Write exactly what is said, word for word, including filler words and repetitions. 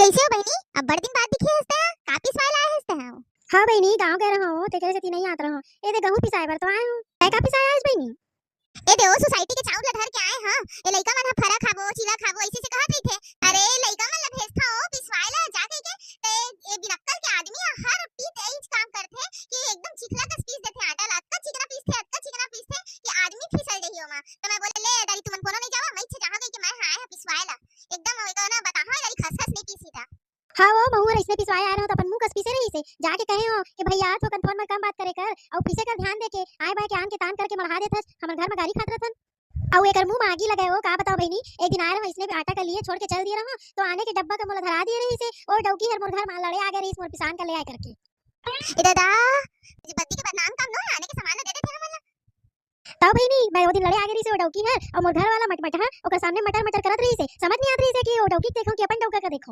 कइसे हो बहिनी? अब्बड़ दिन बाद दिखे हस तैं, का पिसवाए लाए हस तैं? हाँ बहिनी, गाँव गए रहंव, तेकरे सेती नइ आत रहंव। ए दे, गहूँ पिसाए बर तो आए हंव। तैं का पिसाए आए हस बहिनी? ए दे, ओ सोसाइटी के चाउर ला धर के आए हंव। ए लइका मन ह फरा खाबो, चिला खाबो, अइसे से कहत रहिथे। अरे, लइका मन ला भेजथंव ओ पिसवाए ला जा कहिके। ते ए बिनक्कल के आदमी ह हर पीत एहीच काम करथे कि एकदम चिखला कस पीस देथे आटा ला। अतका चिकना पीसथे, अतका चिकना पीसथे कि आदमी फिसल जही ओमा। त मैं बोलेंव, ले दारी, तुमन कोनो नइ जावा, मैं इच्छा जहाँ कहिके मैं ह आए हंव पिसवाए ला। एकदम ओकर ना बताहा, ए दारी, खसखस नइ पीसही त। हाँ वो, महूँ हर अइसने पिसवाए आए रहंव त अपन मुँह कस पीसे रहिसे। जाके कहेंव कि भइया, थोकन फोन म कम बात करे कर, अउ पीसे कर ध्यान दे के, आए बाए के आन के तान करके मढ़ा देथस, हमर घर म गारी खात रहिथन। अउ एकर मुँह म आगी लगे वो, का बतावंव बहिनी, एक दिन आए रहंव अइसने आटा कर लिए छोड़ के चल दिए रहंव, त आने के डब्बा के मोला धरा दिए रहिसे, ओ डौकी हर मोर घर म लड़े आ गे रहिस, मोर पिसान कर ले आए करके। ए ददा, बत्ती के बदनाम काम नो हे, आने के सामान ला दे देथे हमन ला। तव बहिनी, मैं ओ दिन लड़े आ गे रहिसे ओ डौकी हर, अउ मोर घर वाला मटमटहा ओकर सामने मटर मटर करत रहिसे। समझ नइ आत रहिसे कि ओ डौकी के देखंव कि अपन डौका के देखंव।